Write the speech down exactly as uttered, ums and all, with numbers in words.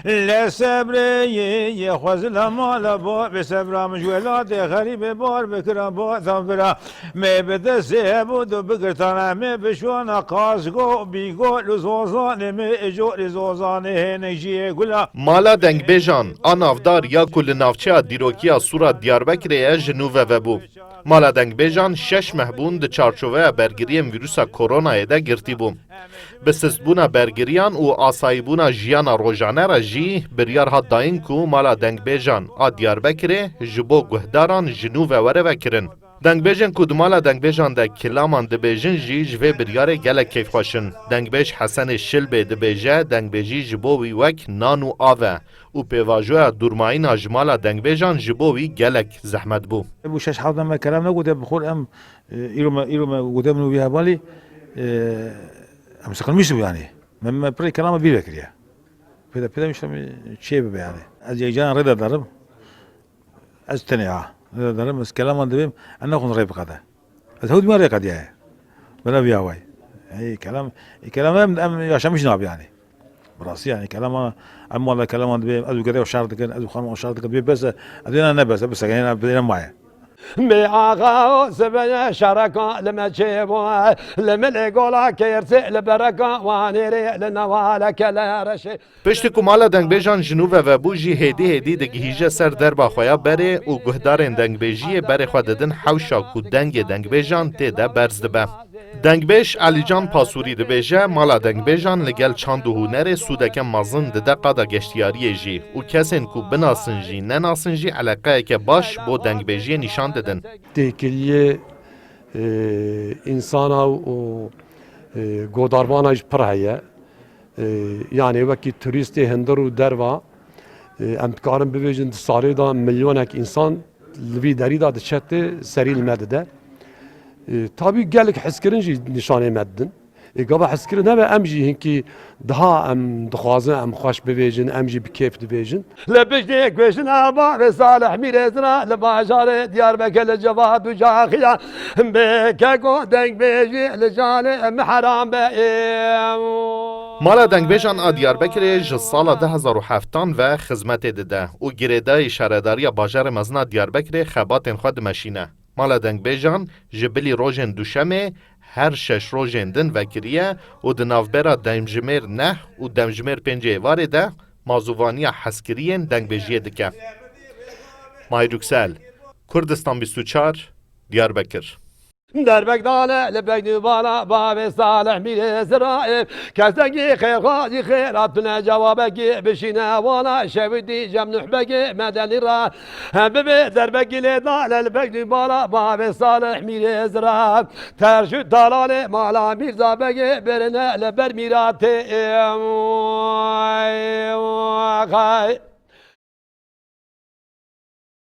Lê sebrê yê xwezila mala ba, bê sebra min ji welatê xerîbê bar bikira ba, tam bira. Mê bi destê hebû du bigirtana, mê bi şwana qazgo, bîgo, li zozanê mê, ê jorê zozanê hênek jiyê gula. Mala dengbêjan a navdar ya ku li navçeya dîrokiya Sûra Diyarbekirê ye, ji nû ve vebû. Mala dengbêjan şeş meh bûn di çarçoveya bergiriyên vîrusa koronayê de girtî bû. Bi sistbûna bergiriyan û asayîbûna jiyana rojane re jî biryar hat dayîn ku mala dengbêjan a Diyarbekirê ji bo guhdaran ji nû ve were vekirin. Dengbêjên ku di mala dengbêjan de kilaman dibêjin jî ji vê biryarê gelek kêfxweş in. Dengbêj Hesenê Şilbê dibêje, dengbêjî ji bo wî wek nan û av e û pêvajoya dûrmayîna ji mala dengbêjan ji bo wî gelek zehmet bû. Bû şeş heft me kelam negote, bi xwe em, e, îro me, îro me gote min û vî hevalî, e, em siqilmîş bû yani. Me, me pirê kelama bîr vekiriye. Pêde, pêde miştem çê bibe yani. Ez yekcan rê de derim. Ez tenê ha. Rê de derim, ez kelaman dibêm, ez nexwazim rê biqede. Ez hewt me rê qediyaye. Bela vî away. Ey, kelam, ey, kelam em, em yaşamış nabi yani. Bi rastî yani kelama, em wala kelaman dibêm, ez û gede şer dikin, ez û xanima şer dikin, bê bes e, ez ê ne bes e, bes e, yani bê ne maye. Mê axa o sibê şereka li me çê bû, li milê gola kêrsê li bereka wanêrê li newale kele reşê. Piştî ku mala dengbêjan ji nû ve vebû jî hêdî hêdî digihîje ser derba xwe ya berê û guhdarên dengbêjiyê berê xwe didin hewşa ku dengê dengbêjan tê de berz dibe. Dengbêj Elîcan Pasûrî dibêje, mala dengbêjan li gel çand û hunerê sûdeke mezin dide qada geştiyariyê jî û kesên ku binasin jî nenasin jî eleqeyeke baş bo dengbêjiyê nîşan didin. Têkiliyê, e, însana û, e, godarvana jî pir heye. E, yanê wekî turîstê hundir û derva, e, em dikarin bibêjin di salê de milyonek însan li vî derî de diçe tê serî li me dide. E, tabî gelek hezkirin jî nîşanê me didin. Ê gava hezkirin hebe em jî hinkî daha em dixwazin em xweş bibêjin, em jî bi kêf dibêjin. Li piştî kuştina bavê Salih Mîrê Zira li bajarê Diyarbekir li civata Caxiya bê keko dengbêjî li canê min heram be ê. Mala dengbêjan a Diyarbekirê ji sala du hezar û heftan ve xizmetê dide û girêdayî Şaredariya Bajarê Mezin a Diyarbekirê xebatên xwe dimeşîne. Mala dengbêjan ji bilî rojên duşemê her şeş rojên din vekiriye û di navbera demjimêr neh û demjimêr pêncê êvarê de mazûvaniya hezkiriyên dengbêjiyê dike. Mahir Yüksel, Kurdistan bîst û çar, Diyarbekir. Derbek dane li pek dubala bavê Salih Mîrê Ziraê. Kestekî xêrxwazî xêra tune cewabekî bişîne wana şewitî cem nuhbekê medenî ra. Hem bibê derbekî lê dane li pek dubala bavê Salih Mîrê Zira. Terş û talanê mala Mîrza Begê birine li ber mîratê.